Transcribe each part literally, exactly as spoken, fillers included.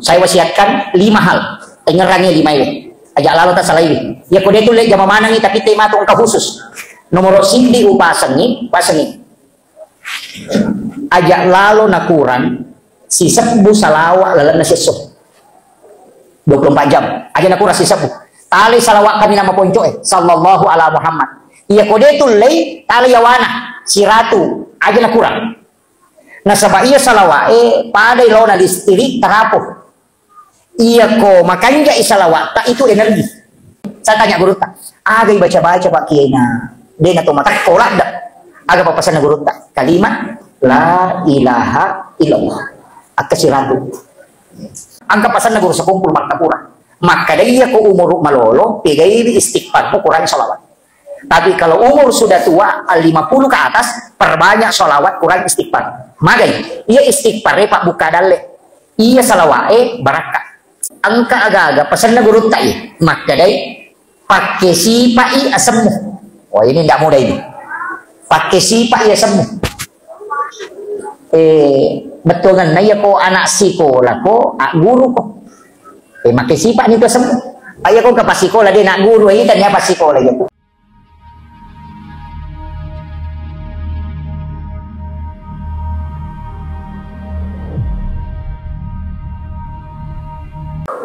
Saya wasiatkan lima hal. Tengngerangngi lima ini. Aja lalo tasalaiwi. Ya kode tulle jama manengi tapi tema tu engka khusus. Nomor siddi upasengi, pasengi. Aja lalo nakurang sisebbu salawat lalenna siesso. Dua puluh empat jam. Aja nakurang sisebbu. Tali salawat kami nama ponco e. Sallallahu ala Muhammad. Iya kode tullei tali yawana siratu. Aja nakurang. Nasaba iya salawat e pada ilona listrik tarapo. Iya ko makanjai salawatta itu energi. Saya tanya gurutta, aga ibaca-baca Pak Kiai na dena to matakko ladda. Aga papasanna gurutta? Kalimat la ilaha illallah. Akka siratu. Angka pasanna guru sekumpul makkapura. Makkada iya ko umuru malolo, pegaiwi istighfarmu kurang salawat. Tapi kalau umur sudah tua, lima puluh ke atas, perbanyak sholawat kurang istighfar. Magai, iya istighfar e pabbukka dalle. Iya salawat e barakka. Engka aga-aga pasenna gurutta i, makkadai, pakke sipai asemmu. Wah, ini ndak mudah ini. Pakke sipai asemmu. Eh, bettuanna iya ko anak sikola ko, a guru ko. Eh, makke sipa ni to asemmu. Iya ko ke pasikola de nak guru, eh, tania pasikola iya.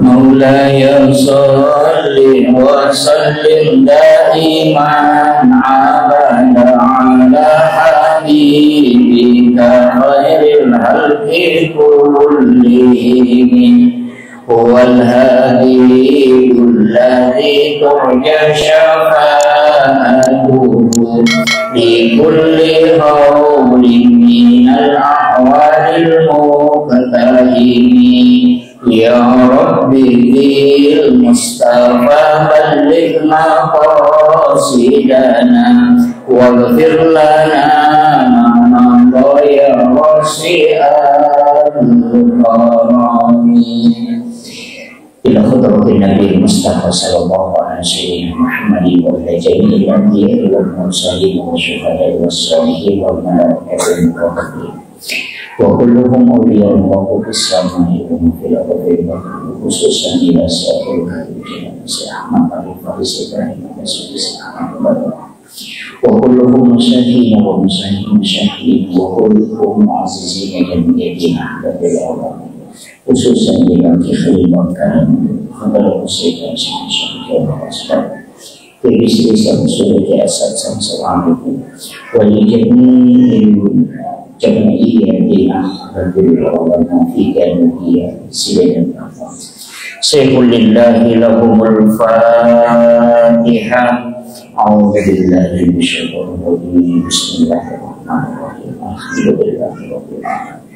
مولاي صل وسلم دائما أبدا على حبيبك خير الخلق كلهم. هو الهادي الذي ترجى شفاعته في كل هول من الأحوال المقتحم. يا رب بالمصطفى بلغ مقاصدنا واغفر لنا ما مضى يا واسع الكرم. إلى حضرة النبي المصطفى صلى الله على سيدنا محمد وعلى جميع الأنبياء والمرسلين والشهداء والصالحين والملائكة المقربين وكلهم أولياء الله في السماء وفي الأرض، خصوصا إلى سائر الخليفة الشيخ أحمد الفارس إبراهيم الدسوقي الشيخ أحمد البدر وكلهم مشايخنا ومشايخ مشايخنا وكلهم معززين جميع دينا أحباب العالمين، خصوصا إلى الشيخ المكرم حضرة الشيخ الشيخ الشيخ Jadi, saya sampaikan salam ولجميع الجمعية الدينية في جنوبية سيدنا. سيف لله لهم الفاتحة. أعوذ بالله من الشيطان الرجيم. بسم الله الرحمن الرحيم. الحمد لله رب العالمين.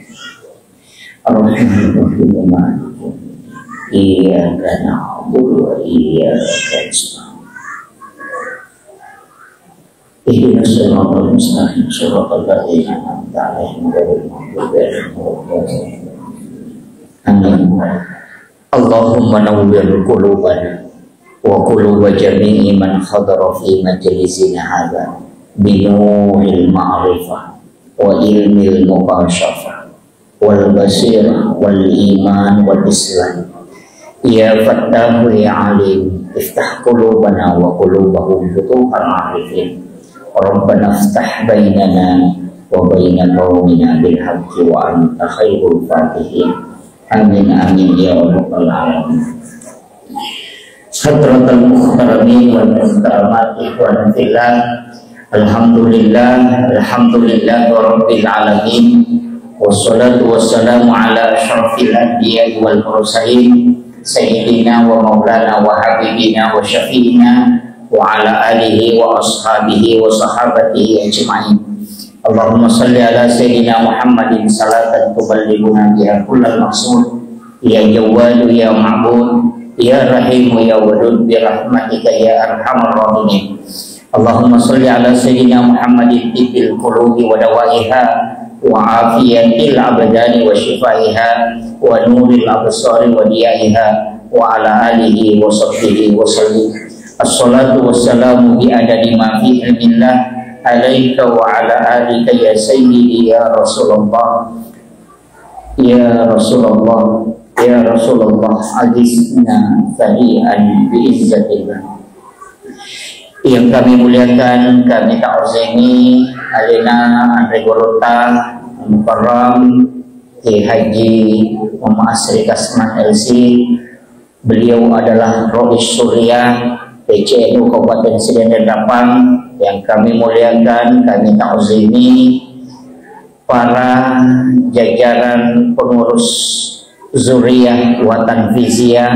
الرحمن الرحيم. مالك يوم الدين. إياك نعبد وإياك نستعين. اهدنا الصراط المستقيم. صراط الذين أنعمت عليهم غير المغضوب عليهم ولا الضالين. آمين. اللهم نور قلوبنا وقلوب جميع من حضر في مجلسنا هذا بنور المعرفة وعلم المكاشفة والبصيرة والإيمان والإسلام. يا فتاح يا عليم، افتح قلوبنا وقلوبهم فتوح العارفين. ربنا افتح بيننا وبين قومنا بالحق وأنت خير الفاتحين. آمين، آمين يا رب العالمين. حضرة المحترمين والمحترمات، إخواني في الله، الحمد لله، الحمد لله رب العالمين، والصلاة والسلام على أشرف الأنبياء والمرسلين، سيدنا ومولانا وحبيبنا وشفيعنا وعلى آله وأصحابه وصحابته أجمعين. اللهم صل على سيدنا محمد صلاة تبلغنا بها كل المقصود. يا جواد يا معبود، يا رحيم يا ودود برحمتك يا أرحم الراحمين. اللهم صل على سيدنا محمد طب القلوب ودوائها وعافية الأبدان وشفائها ونور الأبصار وضيائها وعلى آله وصحبه وسلم. الصلاة والسلام بعدد ما في علم الله عليك وعلى آلك يا سيدي يا رسول الله. يا رسول الله، Ya Rasulullah, agisna sari'an bi'izzatillah. Yang kami muliakan, kami ta'zimi alena anre gurutta Mukarram Kiai Haji Muhammad Asri Kasman L C. Beliau adalah Rois Suriah P C N U Kabupaten Sidenreng Rappang. Yang kami muliakan, kami ta'zimi para jajaran pengurus Zuriyah Watan Fiziyah,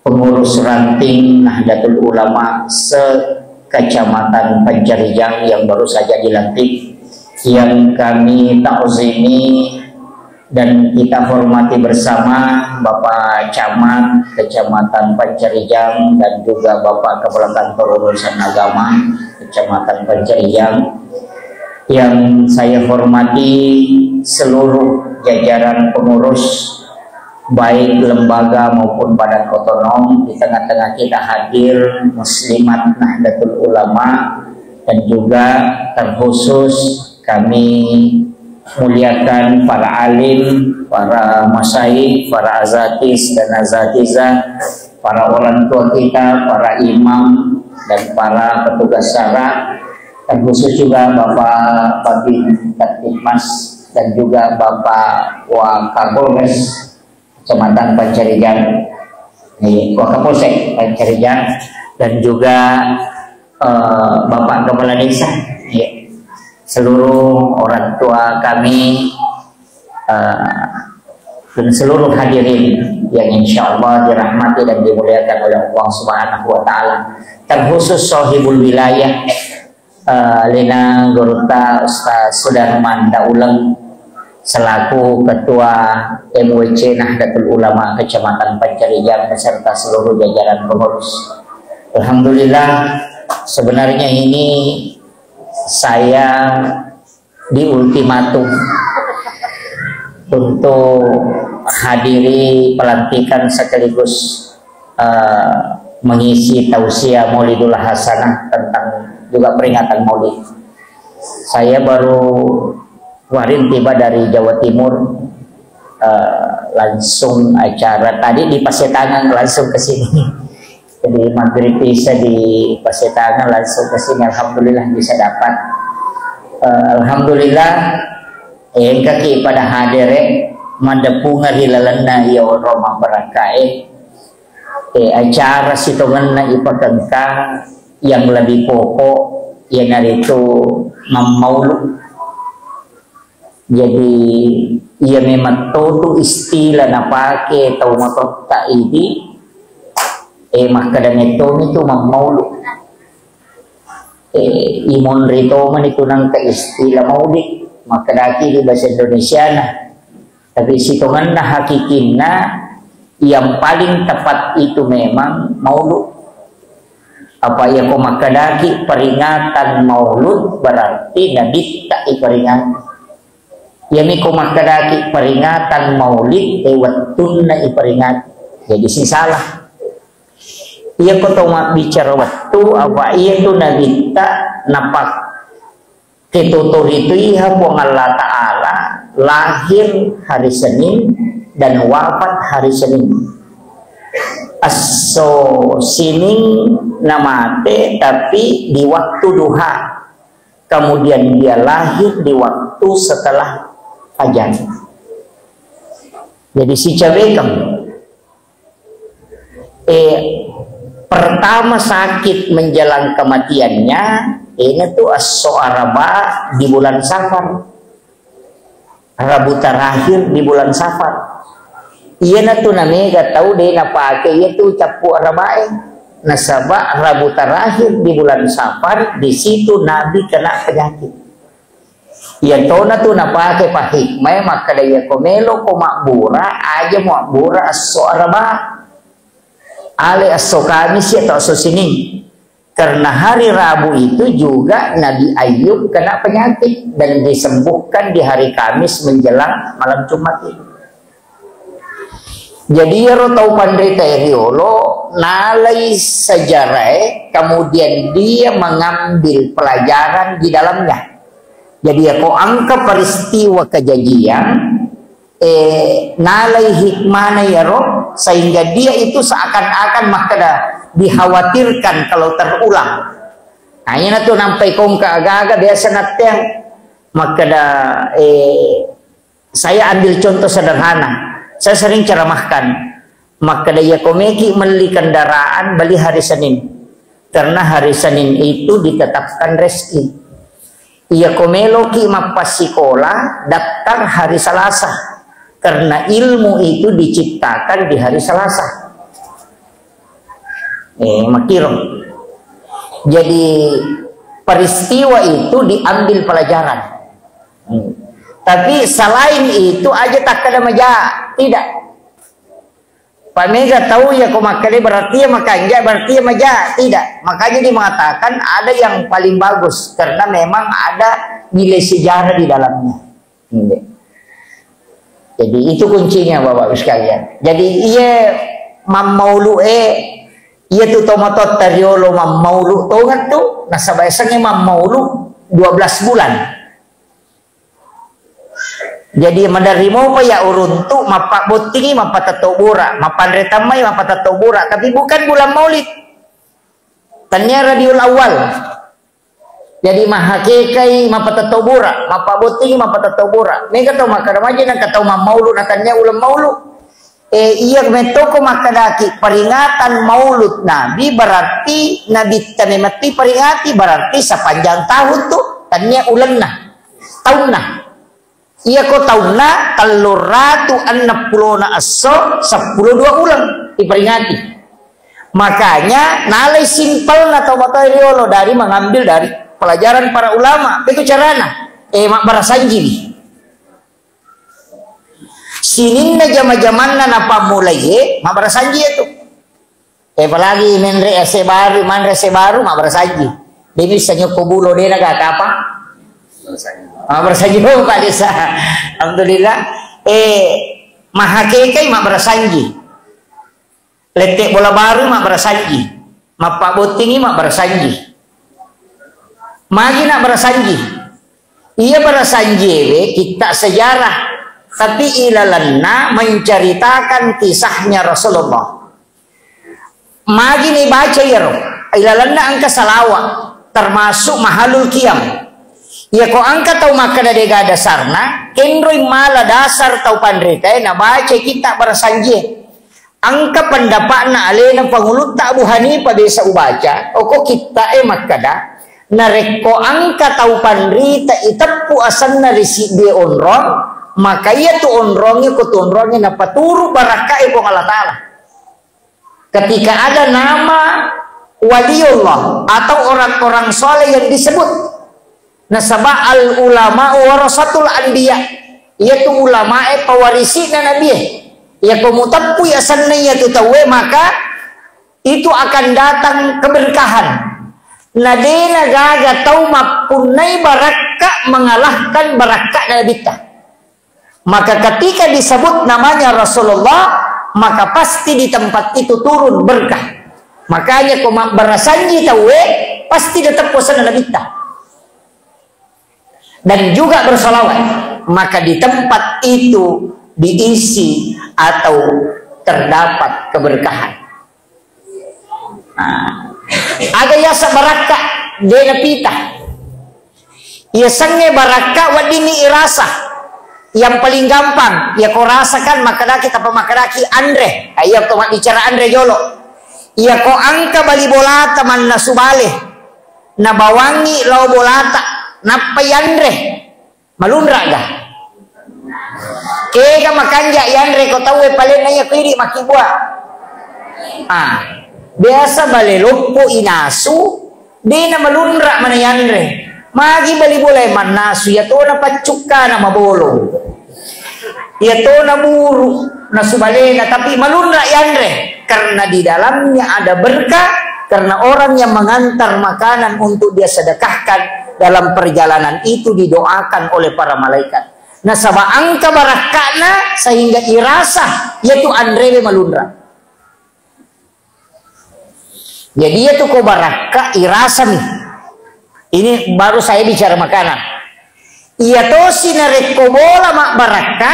pengurus ranting Nahdlatul Ulama se-Kecamatan Pancarijang yang baru saja dilantik, yang kami ta'zimi dan kita hormati bersama Bapak Camat Kecamatan Pancarijang dan juga Bapak Kepala Kantor Urusan Agama Kecamatan Pancarijang, yang saya hormati seluruh jajaran pengurus, baik lembaga maupun badan otonom. Di tengah-tengah kita hadir muslimat Nahdlatul Ulama, dan juga terkhusus kami muliakan para alim, para masyayikh, para azatis dan azatizah, para orang tua kita, para imam, dan para petugas syara, terkhusus juga Bapak Babin Kamtibmas dan juga Bapak Wakapolres Kecamatan Pancarijang, eh, Wakapolsek Pancarijang, dan juga, eh, Bapak Kepala Desa, eh, seluruh orang tua kami, eh, dan seluruh hadirin yang insya Allah dirahmati dan dimuliakan oleh Allah Subhanahu wa Ta'ala. Terkhusus sahibul wilayah, eh, alena gurutta Ustaz Sudarman Dauleng selaku Ketua M W C Nahdlatul Ulama Kecamatan Pancarijang beserta seluruh jajaran pengurus. Alhamdulillah, sebenarnya ini saya diultimatum untuk hadiri pelantikan sekaligus, eh, mengisi tausiah Maulidul Hasanah tentang juga peringatan Maulid. Saya baru kemarin tiba dari Jawa Timur, eh, langsung acara tadi di Pasetangan, langsung ke sini. Jadi maghrib isya di Pasetangan, langsung ke sini, alhamdulillah bisa dapat. Eh, alhamdulillah, engkaki pada hadere, madepungeng ri lalenna iya onrong mabbarakkae. Eh, acara sitongenna ipakengka yang lebih pokok iyanaritu mammaulu. Jadi, iya memang totu istilah napake tau matotta idi, eh, makkeda mettomi tu mammaulu. Eh, imonri tomani tu nangka istilah maulid, makkedaki di bahasa Indonesiana. Tapi sitongenna hakikinna yang paling tepat itu memang maulud. Apa iya ko makkedaki peringatan maulud berarti nabitta iperingati. Iyami ko makkedaki peringatan maulid, eh, wettunna iperingati. Jadi sing salah. Iya ko tau mabbicara wettu, apa iya tu nabitta napak Ketotorituiha Puang Allah Ta'ala lahir hari Senin dan wafat hari Senin. Esso Sining namate, tapi di waktu duha. Kemudian dia lahir di waktu setelah fajar. Jadi sicabekeng. Eh, pertama sakit menjelang kematiannya, ini tuh esso Araba di bulan Safar. Rabu terakhir di bulan Safar. Iyana tu namega tau de napake iya tu cappu Arabae. Nasaba Rabu terakhir di bulan Safar, di situ Nabi kena penyakit. Iya tona tu napake pahikmae makkeda, iya ko melo ko mabbura, aja mabbura esso Araba. Ale esso Kamis atau esso Senin. Karena hari Rabu itu juga Nabi Ayub kena penyakit dan disembuhkan di hari Kamis menjelang malam Jumat itu. Jadi iyaro tau panrita riolo nalai sejarah, kemudian dia mengambil pelajaran di dalamnya. Jadi ya ko engka peristiwa kejadian Eh, nalai hikmana iyaro, sehingga dia itu seakan-akan makkeda dikhawatirkan kalau terulang. Nah, iyana tu nampai kongka aga-aga biasa natteang makkeda, eh, saya ambil contoh sederhana. Saya sering ceramahkan. Makkeda, iya ko meki melli kendaraan, beli hari Senin. Karena hari Senin itu ditetapkan rezeki. Iya ko meloki mappassikola, daftar hari Selasa. Karena ilmu itu diciptakan di hari Selasa. Eh, makiro. Jadi peristiwa itu diambil pelajaran. Hmm. Tapi selain itu aja takkeda maja, tidak. Pak mega tahu ya ko makkeda berarti ya makanja, berarti ya maja. Tidak. Makanya dia mengatakan ada yang paling bagus karena memang ada nilai sejarah di dalamnya. Iya. Jadi itu kuncinya Bapak Ibu sekalian. Jadi iya mammaulu eh iya tu tomato tariolo mammaulu tongat tu nasaba esengnge mammaulu dua belas bulan. Jadi maderri mopa ya uruntu, mappabbottingi, mappatetto bura, mappanre tammai, mappatetto bura, tapi bukan bulan Maulid. Tania Rabiul Awal. Jadi mahakekai, mappatetto bura, mappabbottingi, mappatetto bura. Mega tau makkeda maja nangka tau mammaulu na tania uleng maulu. Eh, iya mettoko makkedaki peringatan Maulud Nabi berarti Nabitta memetti peringati berarti sepanjang tahun tu tania ulenna, taunna. Iya ko taunna telluratu enneng pulona esso seppulo dua uleng diperingati. Makanya nalai simpelna tau matoa riolo dari mengambil dari pelajaran para ulama. Itu carana. Eh, mabbarasanjiwi. Sininna jama-jamanna napammulaiye, mabbarasanji itu. Eh, apalagi menre ese baru, manre ese baru, mabbarasanji. Demi sanyoko bulo dena gak apa? Mabbarasanji. Oh, Pak Desa. Alhamdulillah. Eh, mahakekai mabbarasanji. Lette bola baru mabbarasanji. Mappabottingi mabbarasanji. Magi nak barasanji? Iya barasanji ewe kitta sejarah, tapi ilalenna menceritakan kisahnya Rasulullah. Magi ni baca iyaro, ilalenna engka salawa, termasuk mahalul qiyam. Iya ko engka tau makkeda dega dasarna, kenroi mala dasar tau panritae nabaca kitta barasanji. Engka pendapatna alena pangulutta Abu Hanifah biasa ubaca, oko kitta'e makkeda, narekko engka tau panrita iteppu asenna ri siddie onrong, maka iyatu onrongnge ko tu onrongnge napaturu barakka'e Puang Allah Ta'ala. Ketika ada nama waliullah atau orang-orang soleh yang disebut, nasaba al ulama warasatul anbiya, iyatu ulamae pawarisi'na nabie. Iya ko muteppui asenna iyatu tauwe, maka itu akan datang keberkahan. Na dena gaga tau mappunnai barakka mengalahkan barakka nabitta. Maka ketika disebut namanya Rasulullah, maka pasti di tempat itu turun berkah. Makanya ko mabbarasanji tauwe, pasti tetap puasana nabitta. Dan juga bersalawat, maka di tempat itu diisi atau terdapat keberkahan. Nah, aga yaseng barakka, de napita. Yasengnge barakka weddinni irasa. Yang paling gampang, iya ko rasakan makkedaki, tappa makkedaki anre. Iya ko mabbicara anre jolo. Iya ko engka bali bolata mannasu bale, nabawangngi lao bolata, nappa yanre. Malunra'ga? Kega makanja yanre ko tauwe palenna iya ko idi makkibua. Ah, biasa bale loppo inasu, dena malunra mana yanre. Magi bali bolae mannasu, iya tona paccukkana mabolong. Iya tona buru nasu balena, tapi malunra yanre. Karena di dalamnya ada berkah, karena orang yang mengantar makanan untuk dia sedekahkan dalam perjalanan itu didoakan oleh para malaikat. Nasaba engka barakka'na sehingga irasa yaitu anrewe malunra. Jadi yaitu ko barakka irasami. Ini baru saya bicara makanan. Iya tosi narekko bola mabbarakka,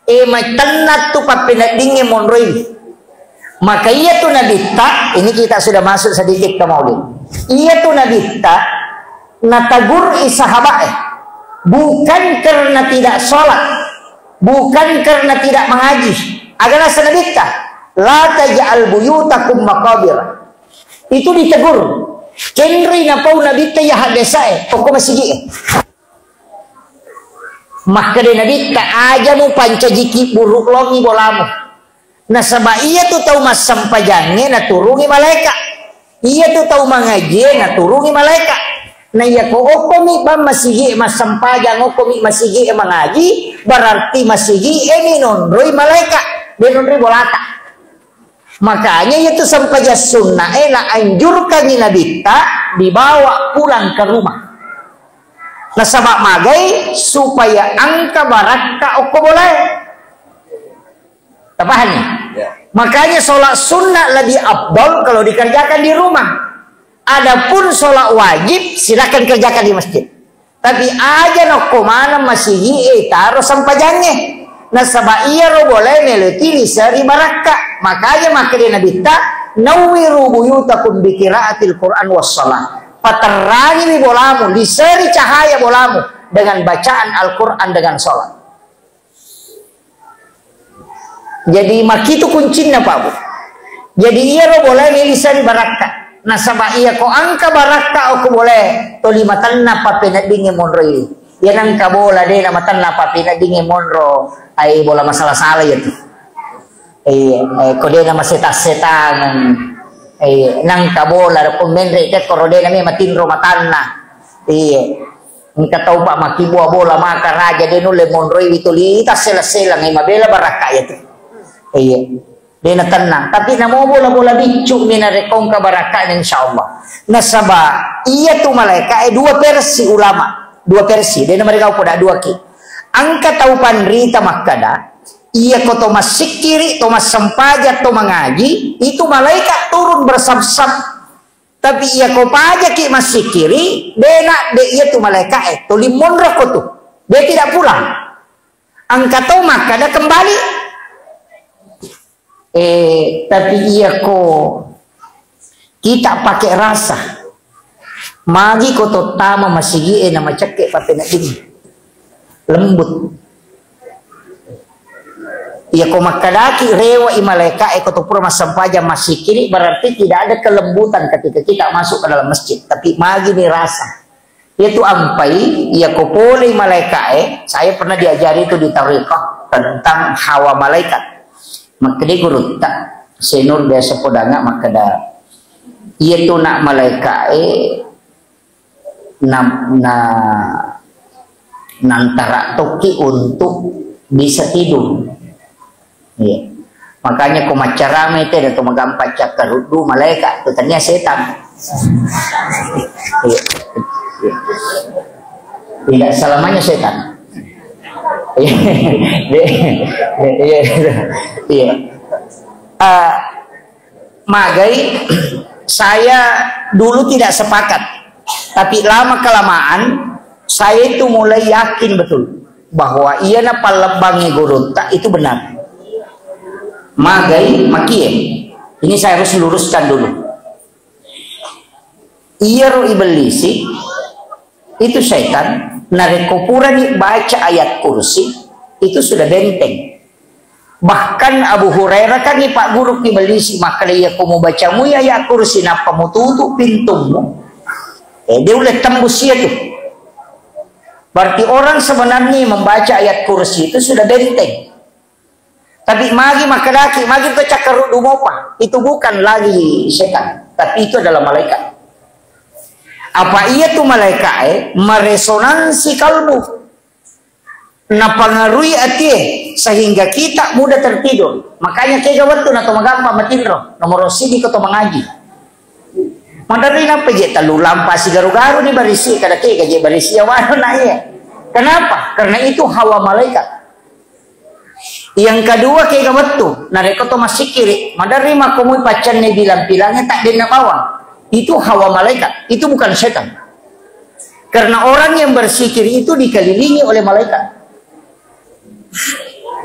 E, matenna tu pappeneddingnge monroiwi. Maka iya tu nabitta, ini kita sudah masuk sedikit ke maulid. Iya tu nabitta, natagur i sahabat e. Bukan karena tidak sholat, bukan karena tidak mengaji. Aga nasa nabitta, la taj'al buyutakum maqabir. Itu ditegur. Kenri napau nabitta iya haddesa e, pokok masigi e. Makkeda nabitta, aja mupancajiki buruk longi bolamu. Nasaba iya tu tau massempajangnge naturungi malaika. Iya tu tau mangajie naturungi malaika. Na iya ko okkomi bang masigi e massempajang, okkomi masigi e mangaji, berarti masigi e mi nonroi malaika, de nonroi bolata. Makanya itu sempajang sunnah e na anjurkangi nabitta dibawa pulang ke rumah. Nasaba magai supaya engka barakka okko bolae. Tapahami? Ya. Makanya sholat sunnah lebih afdol kalau dikerjakan di rumah. Adapun sholat wajib silakan kerjakan di masjid. Tapi aja nokko maneng masigi e taro sempajangnge. Nasaba iyaro bolae meloi liseri barakka. Makanya makkeda nabitta, nawwiru buyutakum bi qiraatil Qur'an was shalah. Paterrangiwi bolamu, liseri cahaya bolamu dengan bacaan Al-Quran dengan sholat. Jadi makitu kuncinna, Pak Bu. Jadi iyaro bolae melisani barakka. Nasaba iya ko engka barakka okko bolae, toli matenna pappeneddingnge monroi. Iya nengka bola de na matenna pappeneddingnge monro, ai bola masala-sala iya tu. Iya, eh, ko de na masetang-setangeng. Iya, nengka bola ko menre te koro de na me matinro matanna. Iya. Engka tau, Pak, makkibua bola maka raja de nulle monroiwi tuli tassela-sela ngai mabela barakka iya tu. Iya. De na tennang. Tapi namo bola-bola biccu mi narekko engka barakka, insyaallah. Nasaba iya tu malaika e dua versi ulama. Dua versi. De na maregau poda dua ki. Engka tau panrita makkada, iya ko to massikkiri, to massempajang, to mangaji, itu malaikat turun bersaf-saf. Tapi iya ko pajaki massikiri, de na, de iya tu malaika e, tuli monro ko tu. Dia tidak pulang. Engka to makkada kembali. Eh, tapi iya ko kita pakai rasa. Magi ko to tama masigi e na macekke pappenedding. Lembut. Iya ko makkadaki rewa i malaika e ko to pura massempajang massikiri, berarti tidak ada kelembutan ketika kita masuk ke dalam masjid, tapi magi ni rasa. Iya tu ampai, iya ko pole i malaika e, saya pernah diajari itu di tariqah tentang hawa malaikat. Makkeda gurutta, Senur biasa podanga makkeda, iya tu nak malaika e, na, na, nantara tokki untuk bisa tidur. Iya. Makanya ko maccarama itu ada tu magampang cakkaruddu malaika tu tania setan. Iya. Iya. Tidak selamanya setan. Iya. Iya. Iya. Ah, Magai, saya dulu tidak sepakat, tapi lama kelamaan saya itu mulai yakin betul bahwa iya na pallebbangi gurutta itu benar. Magai, makie. Ini saya harus luruskan dulu. Iyaro ibellisi itu setan, narekko purani baca ayat kursi, itu sudah benteng. Bahkan Abu Hurairah kan ipagguru ki bellisi, makkeda, iya ko mubaca mui ayat kursi nappa mututu pintummu, eh, dia ulle tembus iya tu. Berarti orang sebenarnya membaca ayat kursi itu sudah benteng. Tapi magi makkedaki, magi to cakkaruddu mopa, itu bukan lagi setan, tapi itu adalah malaikat. Apa iya tu malaikat, eh, meresonansi kalbu. Napangaruhi atie sehingga kita mudah tertidur. Makanya kega wettu na to magampa matinro, nomor siji ko to mangaji. Maderri nappa je tellu lampa sigaru-garu ni barisi, kada kega je barisi awano na iya. Kenapa? Karena itu hawa malaikat. Yang kedua, kega wettu narekko to massikiri, maderri makkomui paccanne bilang-pilangnya tak denna bawang. Itu hawa malaikat, itu bukan setan. Karena orang yang bersikir itu dikelilingi oleh malaikat.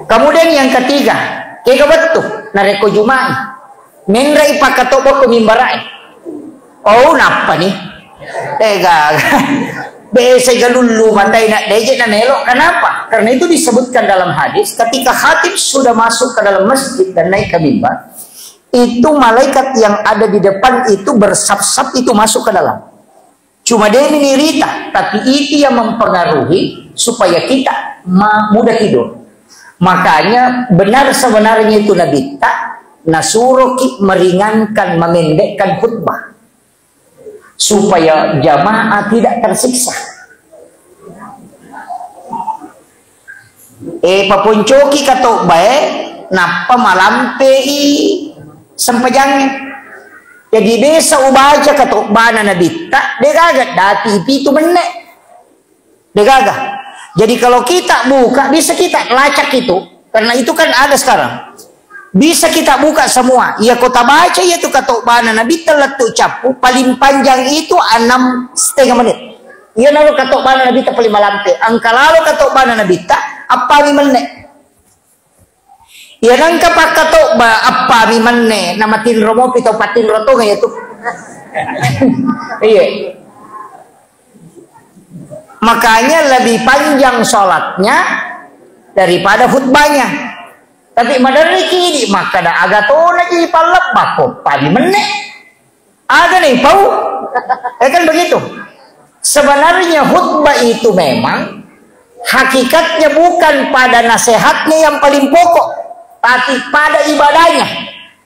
Kemudian yang ketiga, kega wettu narekko Juma'i, menre'i pakkatobba ko mimbara'e. Oh, nappa ni. Eh, gaga. Biasa galullu matai na deje na melo. Kenapa? Karena itu disebutkan dalam hadis, ketika khatib sudah masuk ke dalam masjid dan naik ke mimbar, itu malaikat yang ada di depan itu bersap-sap itu masuk ke dalam. Cuma dia ini nirita, tapi itu yang mempengaruhi supaya kita ma-, mudah tidur. Makanya benar sebenarnya itu Nabitta nasuroki meringankan, memendekkan khutbah supaya jamaah tidak tersiksa. Eh, paponcoki katobbae, nappa malampe'i sempajangnge. Jadi, biasa ubaca katobbana Nabitta, degaga dati pitu menne. Degaga. Jadi, kalau kita buka, bisa kita lacak itu. Karena itu kan ada sekarang. Bisa kita buka semua. Iya, ko tabaca iya tu katobbana Nabitta lettu cappu, paling panjang itu enam setengah menit. Iya, naro katobbana Nabitta paling malampe. Engka lalo katobbana Nabitta, appami menne. Iya, nengka pakkatobba, appami menne, namatinro mopi tau patinro tonga iya tu. Iya. Makanya lebih panjang sholatnya daripada khutbahnya. Tapi maderri kidi makkada aga tona ji pallebbakko, pali menne. Aga nih pau? Eh, kan begitu. Sebenarnya khutbah itu memang hakikatnya bukan pada nasihatnya yang paling pokok, tapi pada ibadahnya.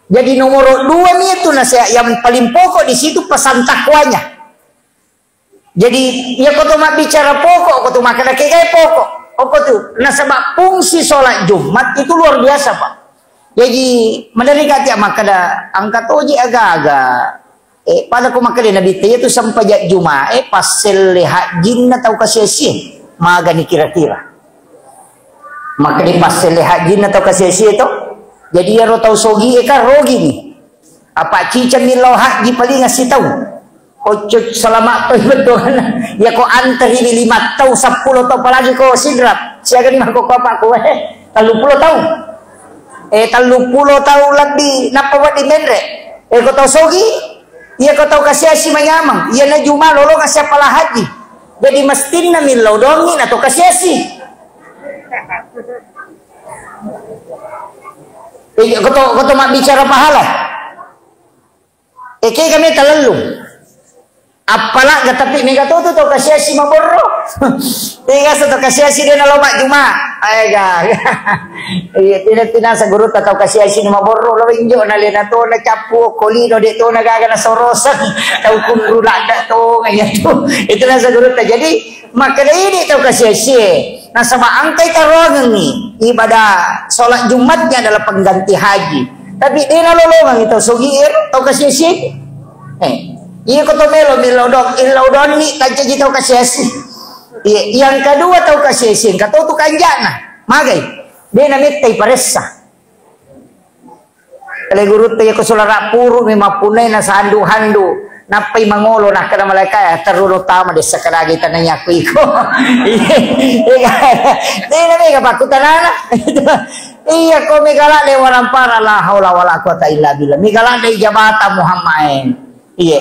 Jadi nomor dua nih itu nasihat yang paling pokok di situ pesan takwanya. Jadi, iya ko to mabbicara pokok, ko to makkeda kegai pokok. Oko tu, nasaba fungsi sholat Jumat itu luar biasa, Pak. Jadi, maderri ka tia makkeda, engka toji aga-aga. Eh, pada ko makkeda Nabitta, iya tu sempajang Juma, eh, passelle hajjinna tau kasiasi. Magani kira-kira. Makkeda passelle hajjinna tau kasiasi to. Jadi, iyaro tau sogi, eh, kan rogi nih. Apa ciceng millau haji paling sitau. Ojo selama to betul. Ya ko antri di lima tau, seppulo tau, apalagi ko Sidrap. Siaga ni mako ko apa ko, eh, tellu pulo tau. Eh, tellu pulo tau lebih napa buat di menre. Eh, ko tau sogi, iya ko tau kasiasi manyameng. Iya na Juma lolo ngasi apala haji. Jadi mestinna millau dongi na to kasiasi. Eh, ko to, ko to mabbicara pahala. Eke kami talellung. Apalagi tapi mega to tu to kasiasi maborro. Tega sa to kasiasi de nalo majjuma. Aega. Iya, tidak tinasa guru tau kasiasi maborro lo injo na lena to na cappu kolino de to na gaga na sorosan. Tau kunru lada to ngaya tu. Itu nasa guru ta. Jadi Makkeda idi tau kasiasie, nasaba engkai taroangengngi ibadah sholat Jumatnya adalah pengganti haji. Tapi de nalolongengngi tau sogi ero, tau kasiasie. Eh, iya ko to melo, melo dong, illau donni, tancaji tau kasiasi. Iya, yang kedua tau kasiasi, engka to tu kanjana. Magai, de namettai paressa. Kale gurutta iya ko sulara puru mi mappunnai na sandu-handu, nappai mangolo, nakkeda malaika, "Terru lo tama dessa kadagi tanai aku iko." Iya, iya, de na mega pakkutanana. Iya ko mega ladde warampara, la haula wala quwata illa billah. Mega ladde jabata Muhammad. Iya.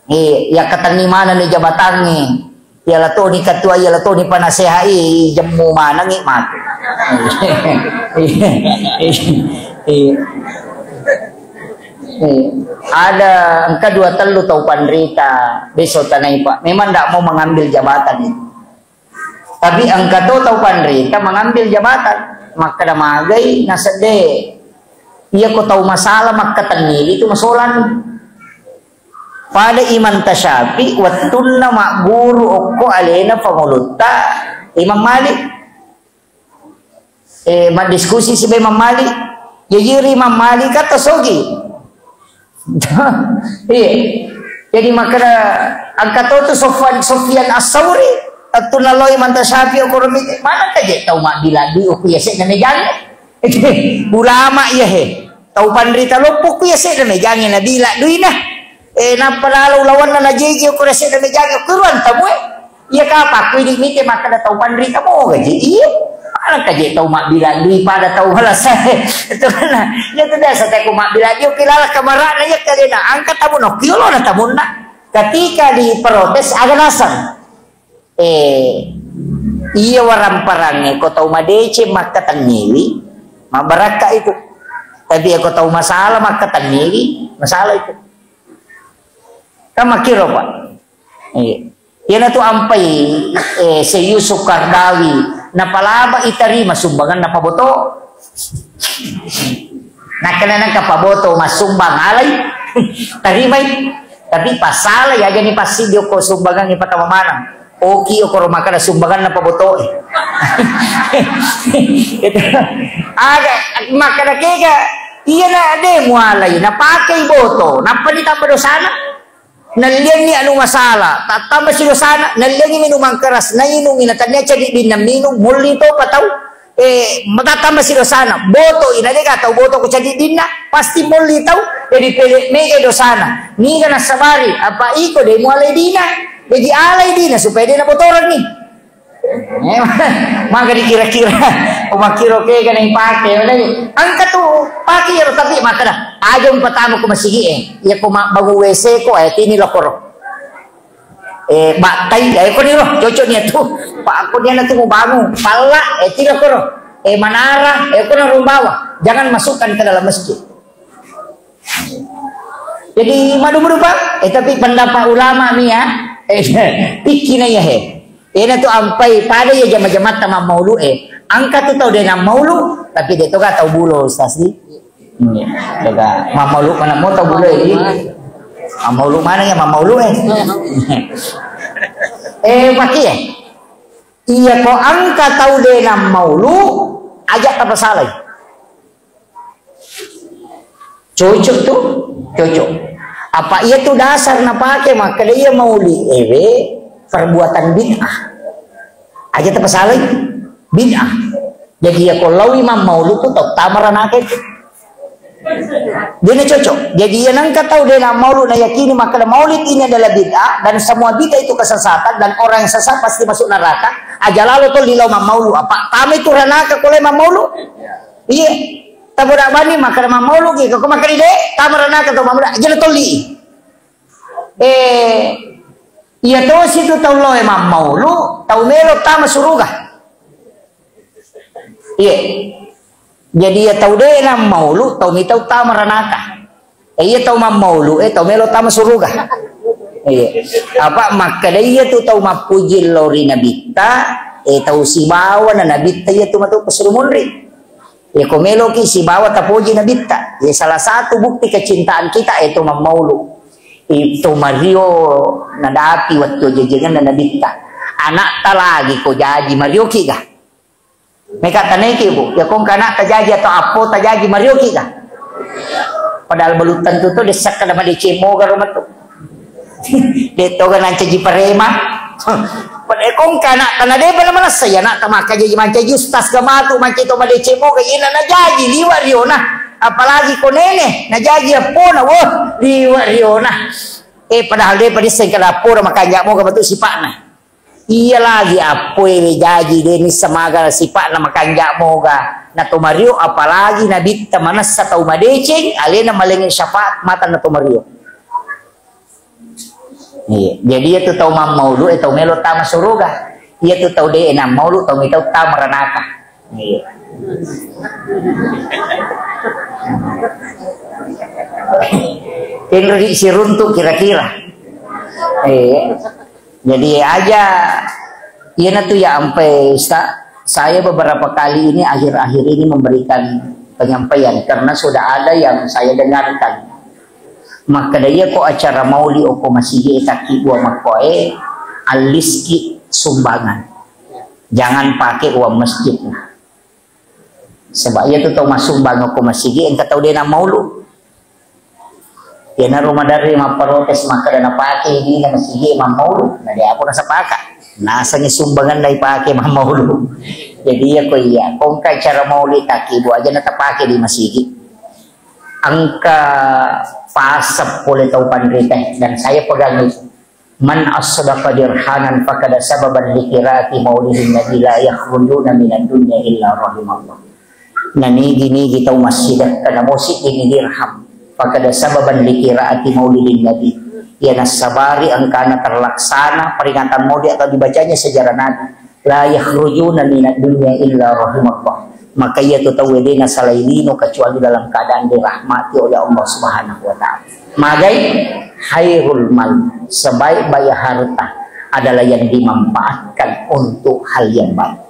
Eh, yakkatenni manenni jabatangnge. Iyalah toni ketua, iyalah toni penasehat, eh, jemmu manengngi matu. Eh, eh, eh. Ada engka dua tellu tau panrita, beso tanai, Pak. Memang ndak mau mengambil jabatan itu. Tapi engka to tau panrita mengambil jabatan, makkeda magai nasedde. Iya ko tau masalah makkatenni itu masolan. Pada Imam Tasyafi wettunna magguru okko alena pangulutta Imam Malik. Eh, maddiskusi siba Imam Malik. Jaji ri Imam Malik kata sogi. Iya. Jadi makkeda engka to tu Sofwan, Sofyan As-Sauri, attu naloi manta Syafi'i okoro mite, mana kaje tau mabbila dui okko iya sedda mejangnge. Ulama iya he. Tau panrita loppo okko iya sedda mejangnge nabila duina. Eh, nappa lalo ulawanna najeji okko iya sedda mejangnge okko ruang tamu e. Iya kapang ku idi mite makkeda tau panrita moga je. Iya. Alangka je tau mabbila dui pada tau malasa. Itu kan. Iya tu biasa teko mabbila dui oki laleng kamarana iya kalena angka tamu nokki olona tamunna. Ketika diprotes aga naseng. Eh, iya waramparangnge ko tau madeceng makkatenniwi, mabbarakka itu. Tapi iya ko tau masalah makkatenniwi, masalah itu. Kan makkiro, Pak. Iya. Iyanatu ampai, eh, Syekh Yusuf Qaradawi, napalaba itarima sumbangan napaboto. Nakkeda nengka paboto massumbang alai, tarimai. Tapi pasala ya jadi pasti dia ko sumbangan ipatama maneng. Oki okoro makkeda sumbangan napaboto. Itu. Aga makkeda kega, iya na de mualai, napakei boto, nappa ditambah dosana. Nallianni anu masalah, tattambasi dosana, nalliangi minumang keras, nainungi, na tania cadiddinna minung, molli topa tau, eh, matattambasi dosana, botoi, na dega tau boto ko cadiddinna, pasti molli tau, jadi pede mega dosana, niga nasabari, apa iko de mualai dina, jadi alai dina supaya de nabotorenni. Eh, maka dikira-kira, umakkiro kega naipake, engka tu pake iyaro, tapi makkeda, aja umpatama ko masigi e, iya ko mabbangu W C ko, eh, tini lokoro. Eh, battai, eh, ko niro, cocok nia tu. Pak, ko dia na tu mau bangun, palla, eh, tini lokoro. Eh, manara, eh, ko na rumbawa. Jangan masukkan ke dalam masjid. Jadi madu-madu, Pak. Eh, tapi pendapat ulama mi ya. Eh, pikkina ya he. Ena tu ampai pada ya jama-jamatta mammaulu e. Angka tu tau de nammaulu, tapi de toga tau bulo, Ustaz, di. Iya, toga. Mammaulu mana mau tau bulo e, di. Mammaulu mana ya mammaulu e. Eh, pakai ya. Iya ko angka tau de nammaulu, aja tapasalai. Cocok tu? Cocok. Apa iya tu dasar napake makkeda iya mauli ewe perbuatan bid'ah. Aja tapasalai bid'ah. Jadi iya ko laui mammaulu tu tau tamaranake tu. Dia na cocok. Jadi iya nangka tau de na maulu na yakini makkeda maulid ini adalah bid'ah dan semua bid'ah itu kesesatan dan orang yang sesat pasti masuk neraka. Aja lalo tu lilau mammaulu. Apa tame tu ranaka ko lai mammaulu? Iya. Taboda bani makkeda mammaulu ki, ko makkeda de, tamaranaka to mammaulu, aja tolli. Eh, iya tosi tu tau loe mammaulu, tau melo tama suruga. Iya. Jadi iya tau de nammaulu, tau mitau tamaranaka. Eh, iya tau mammaulu, eh, tau melo tama suruga. Iya. Apa makkeda iya tu tau mappuji lao ri nabitta, eh, tau sibawa na nabitta iya tu matu pesurumunri. Iya, ko meloki sibawa tapoji nabitta. Iya, salah satu bukti kecintaan kita itu mammaulu. Itu Mario nadapi wattu jajanganna nabitta. Anakta lagi ko jaji Mario ki ga? Meka taneki, Bu. Ya kong kana tajaji atau apo tajaji Mario ki ga? Padahal belum tentu tu desa kada madeceng moga ro matu. De toga nancaji parema. Pada kong kana tana de pada manassa ya nak tamaka jaji mancaji ustaz ga matu mancaji to madeceng moga ina najaji liwa riona. Apalagi ko nene najaji apona, wah, liwa riona. Eh, padahal de pada sengkala apona makanja moga betul sipakna. Iya lagi appoe jaji de nissa maga sipakna makanja moga. Na to Mario apalagi nabitta manessa tau madeceng, alena malengngi syafaat mata na to Mario. Iya, jadi iya tu tau mammaulu e tau melo tama suruga. Iya tu tau de nammaulu tau mitau tama ranaka. Iya. Tenri siruntu kira-kira. Iya. Jadi aja, iyanatu ya ampe, Ustaz, saya beberapa kali ini, akhir-akhir ini memberikan penyampaian karena sudah ada yang saya dengarkan. Makkeda iya ko acara mauli oko masigi e takki dua makkoe, alliski sumbangan. Jangan pakai uang masjid. Saba iya tu tau massumbang ko masigi engka tau de nammaulu. Iyanaro maderri mapparotes makkeda napake dina masigi mammaulu, na de apa nasapaka. Nasengi sumbangan na ipake mammaulu. Jadi iya ko iya, ko engka cara mauli takki dua aja na tapake di masigi. Engka pasep pole tau panrita dan saya pegang itu. Man asdaqa dirhanan fakada sababan likiraati maulidin nabi la yakhrujuna minad dunya illa rahimallah. Nanigi-nigi tau massidakka namo siddini dirham, fakada sababan likiraati maulidin nabi, iya nassabari engkana terlaksana peringatan maulid atau dibacanya sejarah nabi, la yakhrujuna minad dunya illa rahimallah. Maka iya tu tau de nasalai lino kecuali dalam keadaan dirahmati oleh Allah Subhanahu wa taala. Magai? Khairul mal, sebaik-baik harta adalah yang dimanfaatkan untuk hal yang baik.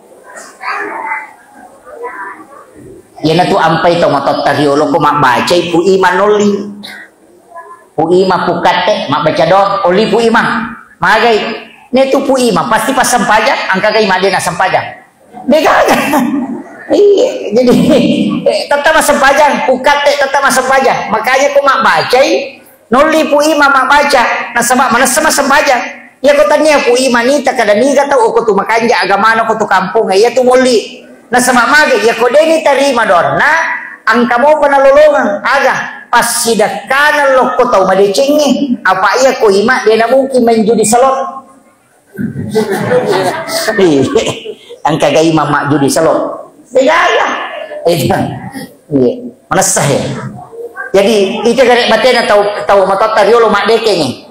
Iyanatu ampai to matotta riolo ko mabbacai Pu Imang nolli. Pu Imang, Pu Katte, mabbaca doang, olli Pu Imang. Magai? Netu Pu Imang pasti passempajang, engka gai madena sempajang. Degaga. Iya, jadi, eh, tetap massempajang, Pu Katte tetap massempajang. Makanya ko mabbacai, nolli Pu Imang mabbaca, nasaba manessa massempajang. Iya ko tania Pu Imang nita kada niga tau ko tu makanja agamana ko tu kampung, iya tu molli. Nasaba magai, iya ko deni tarima doanna, engka mopa nalolongeng, aga, passidekkana lokko tau madecengnge, apa iya ko Imang de namungkin main judi salon. Iya. Engka gai mamma judi selo. Degaga. Iya. Iya. Manessa he. Jadi, ita gare batena tau, tau matotta riolo maddekengi.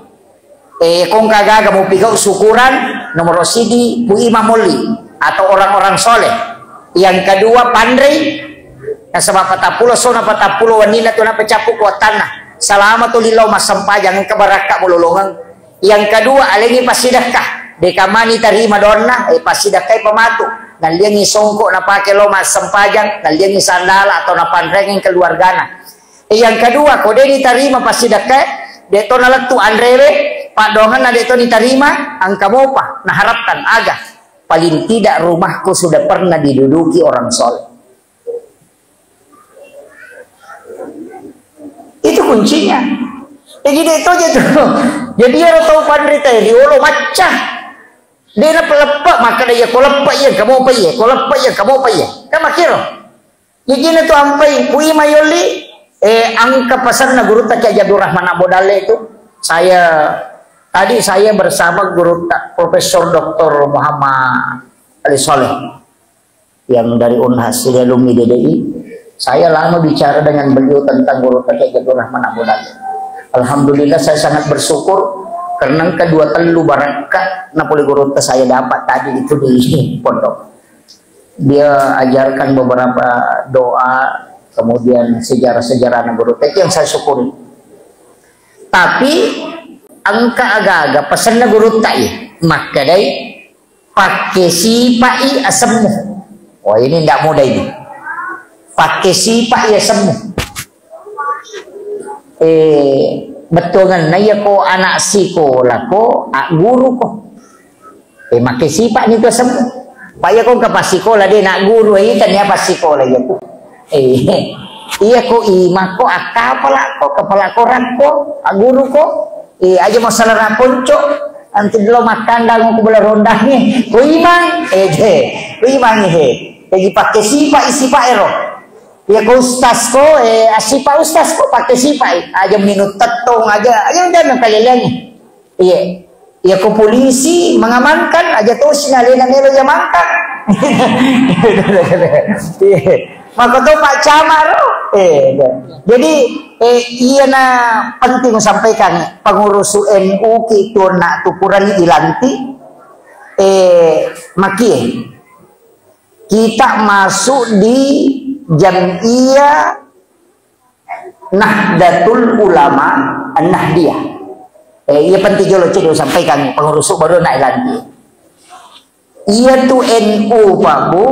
Eh, kongka gaga mupigau syukuran, nomor sidi, Pu Imang molli atau orang-orang soleh. Yang kedua, panrei. Nasaba patappulo sona patappulo wenninna tu napacappu kuatanna. Salama tu lillau massempajang, engka barakka mulolongeng. Yang kedua, alengi passidekka. Deka mani tarima doanna, eh, passidekkai pamatu. Nalliangi songko napake lo massempajang, nalliangi sandala atau napanrengeng keluargana. Eh, yang kedua, ko deni tarima passidekka, de to nalettu anrewe, paddoangenna de to nitarima, engka mopa naharapkan aga. Paling tidak rumahku sudah pernah diduduki orang soleh. Itu kuncinya. Jadi de to je tu. Jadi ero tau panrita riolo macca. De na peleppe, makkeda iya ko leppe iya, kamu apa iya, ko leppe iya, kamu apa iya. Kan makkiro. Jadi na tu ampai, Pu Imang yolli, eh, engka pasanna gurutta Kiai Haji Abdul Rahman Abu Dalle itu. Saya, tadi saya bersama gurutta Profesor Doktor Muhammad Ali Soleh yang dari Unhas, dia alumni D D I. Saya lama bicara dengan beliau tentang gurutta Kiai Haji Abdul Rahman Abu Dalle. Alhamdulillah, saya sangat bersyukur karena kedua telu barakka napole gurutta saya dapat tadi itu di pondok. Dia ajarkan beberapa doa, kemudian sejarah-sejarah gurutta. Itu yang saya syukuri. Tapi engka aga-aga pasanna gurutta iya. Makkedai, Pakke sipa'i asemmu. Wah, ini ndak mudah ini. Pakke sipa'i asemmu. Eh, bettuangenna iya ko anak sikola ko, agguru ko. Eh, makke sipa' ni tu asemmu. Pa iya ko engka passikola de na guru, eh, tania passikola iya ku. Eh, iya ko ima ko, akkapala ko, kapala ko rakko, agguru ko. Eh, aja masalah raponco, nanti dulu makkandang ko bola rondangi. Ko imang, eh, de, ko imang, eh. Jadi pakke sipa', sipa' ero. Iya ko ustaz ko, eh, asipa' ustaz ko, pakke sipa', eh. Aja minum tettong, aja, aja udah kaleleangi. Iya. Iya ko polisi mengamankan, aja tosi nalena melo jamankan. Iya. Maka to Pak Camat ro. Eh, iya. Jadi, eh, iya na penting sampaikan pengurus N U ki tuonna tu purani ilanti. Eh, makie. Kita masuk di Jam'iyah Nahdlatul Ulama An-Nahdliyah. Eh, iya penting jolo ceddo sampaikan pengurus baru na ilanti. Iya tu N U, Pak Bu,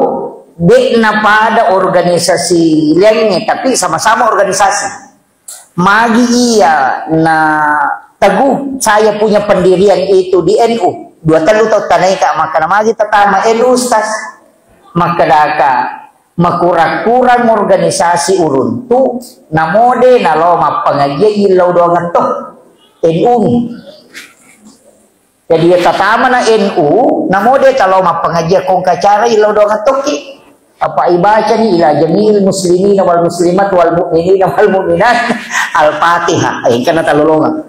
de' na pada organisasi liangnge, tapi sama-sama organisasi. Magi iya na teguh saya punya pendirian itu di N U. Dua telu tau tanaika, maka na magi tatama N U, Ustaz. Maka daka, makurang-kurang organisasi uruntu, namode nalo mappangajian illau doang to. N U mi. Jadi, iya tatamana N U, namo de talo mappangajian kongka acara illau doang tokki. Apa ibacani ila jami'il muslimina wal muslimat wal mu'minina wal mu'minat. Al-Fatihah. Eh, engkana talolongang.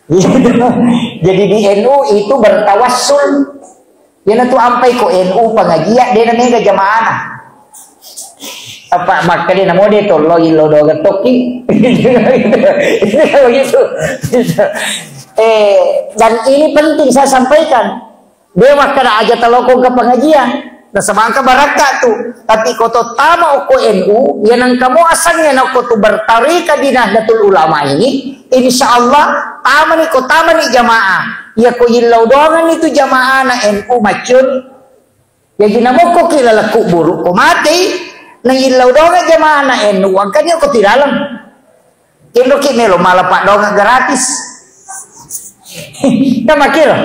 Jadi di N U itu bertawassul. Iyana tu ampai ko N U pengajian, de na mega jamaana. Apa makkeda namo de tollo illo doga tokki. Itu kan begitu. Eh, dan ini penting saya sampaikan. De makkeda aja taloko ke pengajian. Nasaba engka barakka tu. Tapi ko to tama okko N U, ya nengka mo asangnge na okko tu bertarika di Nahdlatul Ulama ini, insya Allah tamani ko tamani jamaah. Ya ko illau doangan itu jamaah na N U macun. Ya jina mokko ki laleng kuburu ko matei, na illau doangan jamaah na N U, angkanya ko tilaleng. Kenroki melo mala paddoangeng gratis. Kan makiro.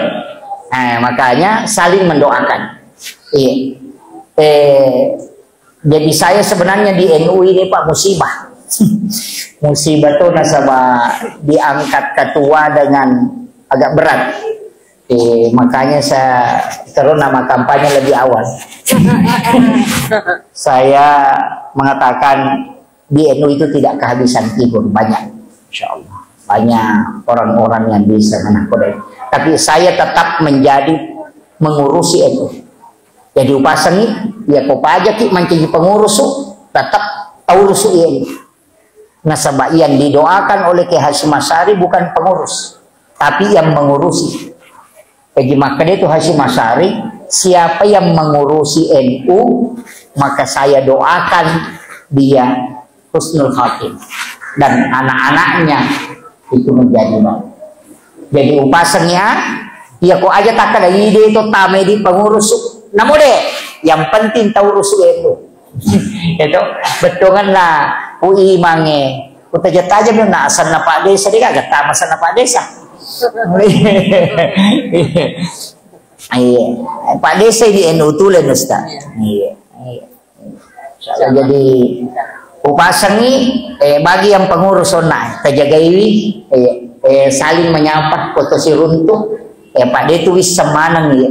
Eh, makanya saling mendoakan. Iya. Eh, jadi saya sebenarnya di N U ini, Pak, musibah. Musibah tuh nasaba diangkat ketua dengan agak berat. Eh, makanya saya terus nama kampanye lebih awal. Saya mengatakan di N U itu tidak kehabisan figur, banyak, insya Allah. Banyak orang-orang yang bisa menakutkan. Tapi saya tetap menjadi mengurusi N U. Jadi upasangi, ya ko pajaki mancaji pengurus, tetap taurusu N U. Nasaba yang didoakan oleh Kiai Hasyim Asy'ari bukan pengurus, tapi yang mengurusi. Jadi makkeda itu Hasyim Asy'ari, siapa yang mengurusi N U, maka saya doakan dia husnul khatimah. Dan anak-anaknya itu menjadi baik. Jadi upasannya, ya ko aja takkeda ide itu tamai di pengurus. Namo de, yang penting taurusu N U. Itu bettuanna ku imangnge. Ku taja-taja mi na asanna Pak Desa, de gaga tama asanna Pak Desa. Iya. Pak Desa di N U tulen, Ustaz. Iya. Iya. Insyaallah, jadi upasangi, eh, bagi yang pengurus onna, tajagaiwi, eh, eh, saling menyapa, foto siruntu, eh, Pak De tu wisseng maneng, ya.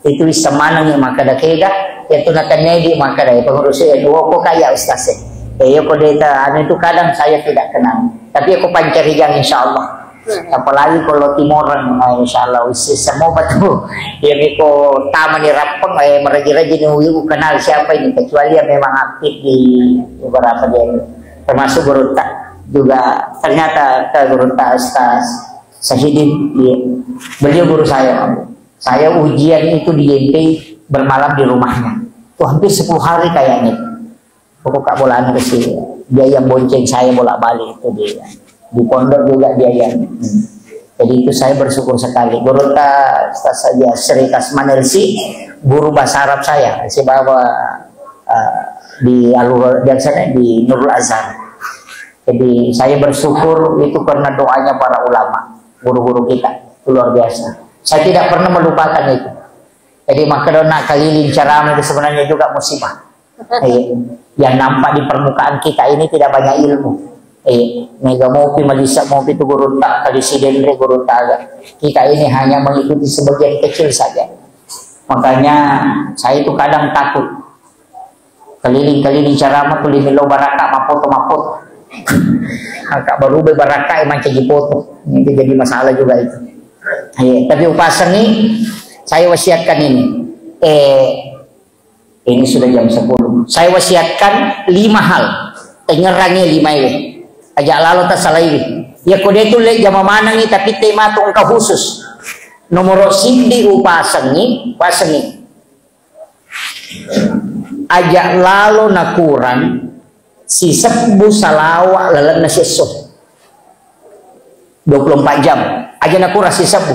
Itu wisseng maneng, ya, makkeda kega, ya tu nakenna di makkeda, eh, pengurus, eh, dua ko kaya Ustaz, eh. Eh, ya ko de ta, anu itu kadang saya tidak kenal. Tapi aku pancari jang, insyaallah. Apalagi kalau Timoreng, nah, insya Allah, usia semua betul. Ya, miko taman di Rappeng, eh, meraji-raji ni, uyu kenal siapa ini, kecuali yang memang aktif di beberapa dia, termasuk guru tak juga, ternyata ke guru tak Ustaz Sahidin, iya. Beliau guru saya. Saya ujian itu di Y M P I bermalam di rumahnya. Tuh, hampir sepuluh hari kayaknya. Pokok Kak Bola anu ke si, dia yang bonceng saya bolak-balik itu dia. Di pondok juga dia yang, hmm. Jadi itu saya bersyukur sekali. Guru ta, Ustaz saja Sri Kasman L C, guru bahasa Arab saya, saya bawa, eh, di Alur, biasanya di Nurul Azhar. Jadi saya bersyukur itu karena doanya para ulama, guru-guru kita, itu luar biasa. Saya tidak pernah melupakan itu. Jadi maka dona keliling ceramah itu sebenarnya juga musibah. Eh, yang nampak di permukaan kita ini tidak banyak ilmu. Eh, mega mopi, malisa mopi tu guru tak, kali si denre guru taga. Kita ini hanya mengikuti sebagian kecil saja. Makanya saya itu kadang takut. Keliling-keliling ceramah tu limi lo baraka mapoto-mapoto. Angka berubah baraka yang mancaji foto. Itu jadi masalah juga itu. Eh, tapi upasangi, saya wasiatkan ini. Eh, Ini sudah jam sepuluh. Saya wasiatkan lima hal. Tengerangi lima ini. Aja lalo tak salah ini. Ya kode itu le jama manangi tapi tema tu engkau khusus. Nomor sidi upasangi, pasangi. Aja lalo nakurang sisebbu salawa lalenna siesso. Dua puluh empat jam. Aja nakurang sisebbu.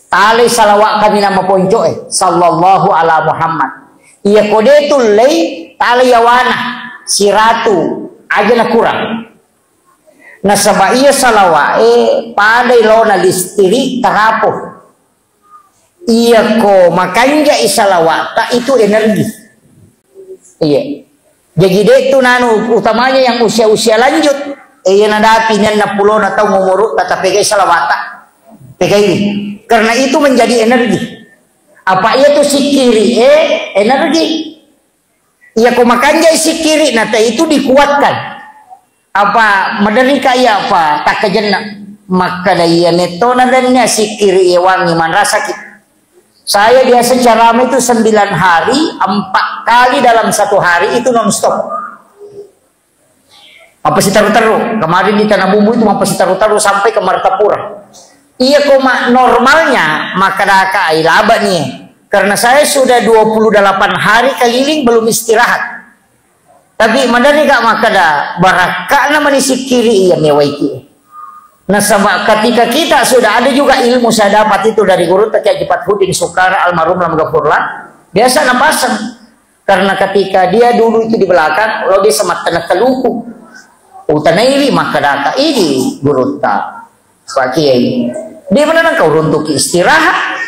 Talai salawat kami nama ponco e. Sallallahu ala Muhammad. Iya kode tullei talai yawana. Siratu. Aja nakurang. Nasaba iya salawat e padai laona listiri tarapo. Iya ko makanjai salawat tak itu energi. Iya. Jadi de tu nanu utamanya yang usia-usia lanjut. Eh, iya nadapi nenna pulona tau umuru tata pegai salawata. Pegai. Karena itu menjadi energi. Apa iya tu sikiri eh energi. Iya ko makanjai sikiri nata itu dikuatkan. Apa maderika iya apa takkajenna. Makkeda iya mettona dennia sikkiri iya wangi manrasaki. Saya biasa ceramah itu sembilan hari, empat kali dalam satu hari itu nonstop. Mappasitaru-taru. Kemarin di Tanah Bumbu itu mappasitaru-taru sampai ke Martapura. Iya koma normalnya, makkadaka ai laba nih. Karena saya sudah dua puluh delapan hari keliling belum istirahat. Tapi maderri ka makkeda, barakka'na mani sikkiri iya mewaiki. Nasaba ketika kita sudah ada juga ilmu saya dapat itu dari guru Kiai Haji Fathuddin Sukara almarhum lam gafurlah, biasa napasang. Karena ketika dia dulu itu di belakang, lo dia sematana kaluku. Utanaiwi makkedaka, idi gurutta. Pak Kiai, de mana nengka uruntuki istirahat?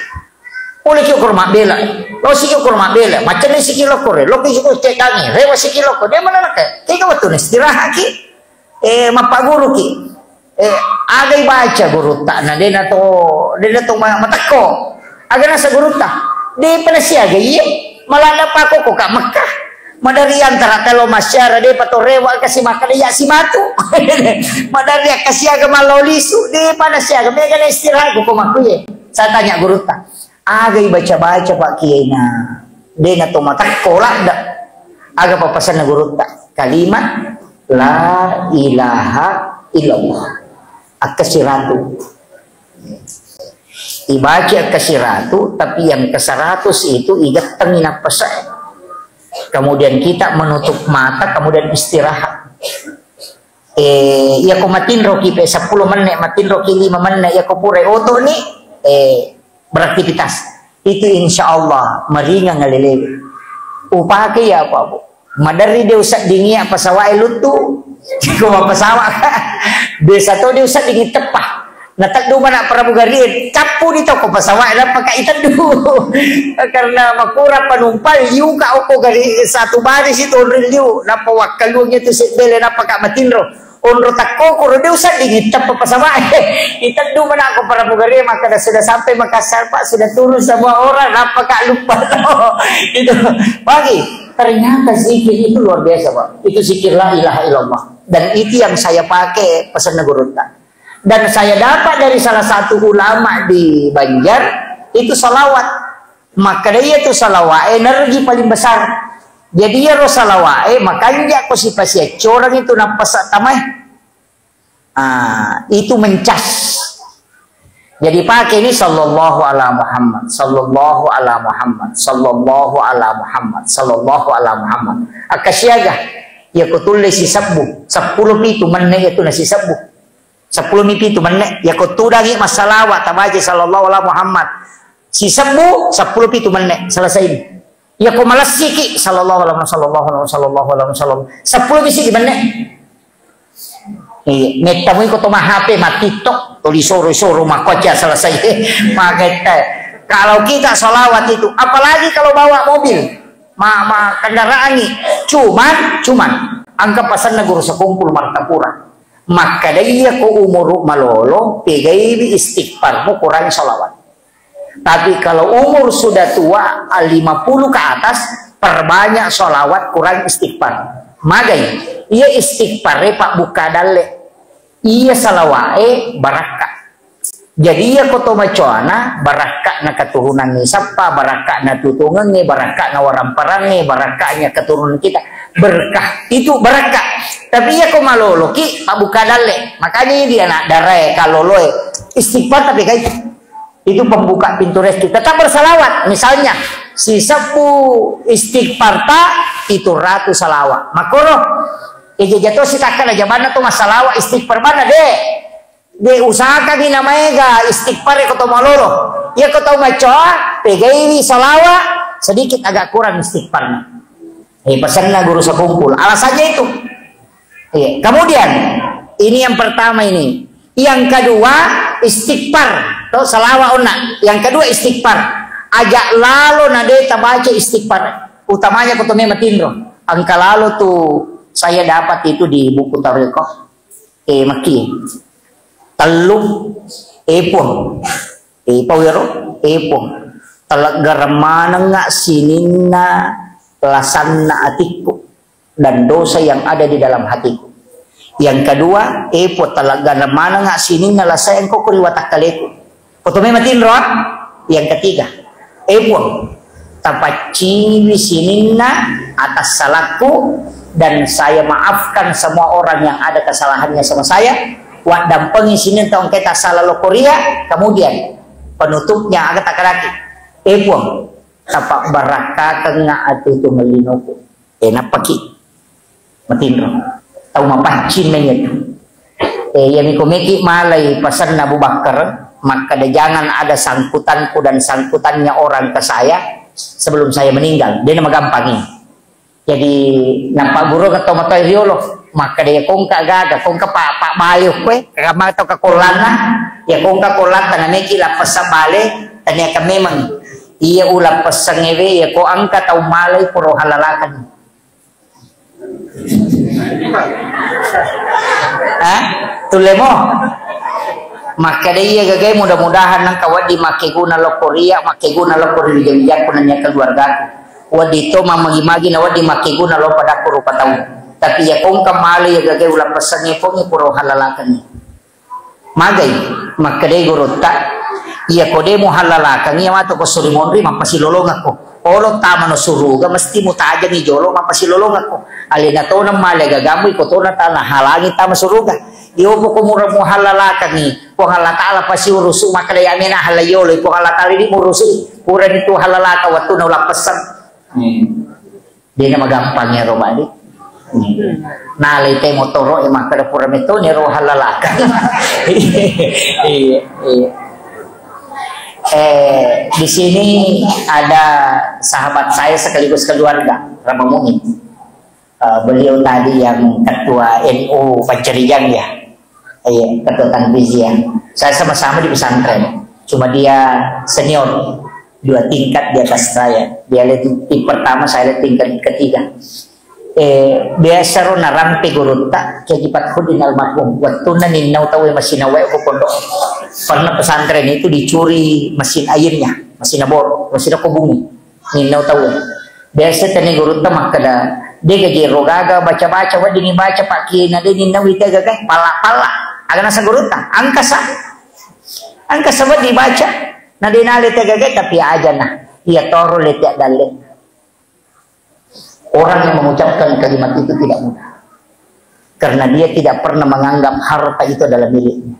Pole ki ukur mabbela. Lo si ukur mabbela. Macam ni siki lokore. Lo ki ukur cekangi. Rewa siki lokore. De mana nengka? Kega waktu ni istirahat ki. Eh, mappaguruki. Eh, agai baca gurutta. Na de na to, de na to ma-, matekko. Aga nasa gurutta? De pada siaga iye. Malah na pako ko ka Mekah. Madari antara telo masyara de pato rewa kasi makkeda iya simatu. Madari akkasiaga mallo lisu de pada siaga mega na istirahat ko makkuye. Saya tanya gurutta. Agai baca-baca Pak Kiai na. De na to matekko ladda. Aga papasanna gurutta? Kalimat la ilaha illallah. Akkasiratu. Ibaca akkasiratu, tapi yang ke seratus itu igettengi nappasa. Kemudian kita menutup mata, kemudian istirahat. Eh, iya ko matinro ki pe sepuluh menit, matinro ki lima menit, iya ko pura oto ni, eh, beraktivitas. Itu insya Allah meringan ngalelewe. Upake ya apa, Bu? Maderri de useddingi apa sawa'e luttu. Ko apa sawa. Biasa to de useddingi teppa. Nateddu mana pramugari, cappu di toko pesawat, nappa ka iteddu. Karena makurang penumpang, liu ka oko gari satu baris itu onrong liu. Nappa wakkaluang itu sebbele, nappa ka matinro. Onro takkoko ro de usedding iteppa pesawat. Iteddu mana ko pramugari, maka sudah sampai Makassar, Pak, sudah turun semua orang, nappa ka lupa. Itu pagi. Ternyata zikir itu luar biasa, Pak. Itu zikir la ilaha illallah. Dan itu yang saya pakai pesan gurutta. Dan saya dapat dari salah satu ulama di Banjar, itu salawat. Maka dia itu salawat energi paling besar. Jadi ya ro salawat, eh, makanya ko si pasiaccorang itu napas tamai. Ah, itu mencas. Jadi pakai ini sallallahu ala Muhammad, sallallahu ala Muhammad, sallallahu ala Muhammad, sallallahu ala Muhammad. Akka siaga, ya ko tulle si sebbu, sepuluh pitu menne itu na si sebbu. Seppulo mi pitu menne. Yako tudangi massalawa tabaca sallallahu ala Muhammad. Sisebbu, seppulo pitu menne. Selesai ini. Yako malessiki sallallahu ala Muhammad, sallallahu ala Muhammad, sallallahu ala Muhammad, sallallahu. Seppulo mi sidi menne. Iya, mettamui ko to ma H P, ma TikTok, to disoro-soro, ma koca selesai. Maketta. Kalau kita salawat itu, apalagi kalau bawa mobil, ma, ma kendaraan ni, cuman, cuman, angka pasanna guru sekumpul Martapura. Makkeda iya ko umuru malolo, pegaiwi istighfarmu, kurangi salawat. Tapi kalau umur sudah tua, lima puluh ke atas, perbanyak salawat, kurangi istighfar. Magai, iya istighfar e pabbuka dalle. Iya salawat e barakka. Jadi iya ko to macoana, barakka na keturunan ni sappa, barakka na tutungengnge, barakka na waramparangnge, barakkanya keturunan kita. Berkah, itu barakka. Tapi iya ko maloloki, pabbuka dalle. Makanya dia anak darae, kaloloe. Istighfar tapi kai. Itu pembuka pintu rezeki. Tetap bersalawat. Misalnya, si seppu istighfar ta, itu ratu salawat. Makoro, eja jato si takkala jamanna to masalawat istighfar mana de. De usahakan ni namaega istighfar ko to malolo. Iya ko to macoa, pegaiwi salawat, sedikit agak kurang istighfarnya. Eh, pesanna guru sekumpul. Alasannya itu. Iya. Kemudian, ini yang pertama ini. Yang kedua, istighfar. To salawa onna. Yang kedua, istighfar. Aja lalo na de tabaca istighfar. Utamanya ko to me matinro. Angka lalo tu saya dapat itu di buku tarekat. Eh, maki. Tellu, eh, Puang. Eh, pawero, eh, Puang. Teleggereng manengnga sininna lasanna atikku dan dosa yang ada di dalam hatiku. Yang kedua, eh, Puang, talegganreng manengnga sininna lasai engko ko ri watakkaleku. Ko to memang tinro, ah? Yang ketiga, eh, Puang, tapaccingiwi sininna atas salahku dan saya maafkan semua orang yang ada kesalahannya sama saya. Waddampengi sininna tau engkae tassala lao ko ria, kemudian penutupnya aga takkalaki. Eh, Puang, tapabbarakkakeng atuwong linoku. Eh, nappaki matinro. Tau mapaccing meni itu. Eh, iya miko meki malai pasanna Abu Bakar, makkeda, "Jangan ada sangkutanku dan sangkutannya orang ke saya sebelum saya meninggal." Dena magampangi. Jadi, nappa guru ke tau matau riolo, makkeda, "Ya kongka gaga, kongka pa, pa bayo kue, kama tau kakollanna, ya kongka kollatta nameki lappessa bale, taniakan memang iya ulappessangngewe, ya ko engka tau malai poro halalakan." Hah? Tullemo? Makkeda iya gagai, mudah-mudahan engka wedding makkeguna lao ko ria, makkeguna lao ko ri wija-wijakku nennia keluargaku. Wedding to mammagi-magi na wedding makkeguna lao padakku rupa tau. Tapi iya kongka malai iya gagai ulappessangnge, Puang, poro halalakenni. Magai, makkedai gurutta, "Iya ko de muhallalakengngi, iya matu ko suri monri mappasilolongakko. Olo tamano suruga mesti mutajengi jolo mappasilolongakko. Alena tona male gagammu, iko tona tana halangi tama suruga. Iyo poko mura muhallalakengngi, Puang Allah Ta'ala pasi urusu, makkeda ya mena halai yolo, Puang Allah Ta'ala di murusu, purani tu hallalaka wattuna ulappessang." Hmm. Dena magampang iyaro, Pak, di. Nalai te motoro e makkeda pura metoni ro hallalaka. Iya, iya. Eh, di sini ada sahabat saya sekaligus keluarga, Rama Muin. Eh, beliau tadi yang ketua N U Pancarijang, ya. Iya, ketua tanfiz, ya. Saya sama-sama di pesantren. Cuma dia senior, dua tingkat di atas saya. Dia le-, tim pertama, saya le tingkat ketiga. Eh, biasa ro narampe gurutta, Kiai Haji Fathuddin almarhum. Wattunna ninnau tau e masinawa e ko pondok. Pernah pesantren itu dicuri mesin airnya, mesin bor, mesin ko bumi. Ninnau tau. Biasa tenne gurutta makkeda, "De gaji ro gaga baca-baca, weddingi baca, Pak Kiai, na de ninnau ite gaga, pala-pala." Aga nasa gurutta, "Angkasa. Angkasa wedding baca. Na de nale te gaga, tapi aja na. Iya toro le te dalle." Orang yang mengucapkan kalimat itu tidak mudah. Karena dia tidak pernah menganggap harta itu adalah miliknya.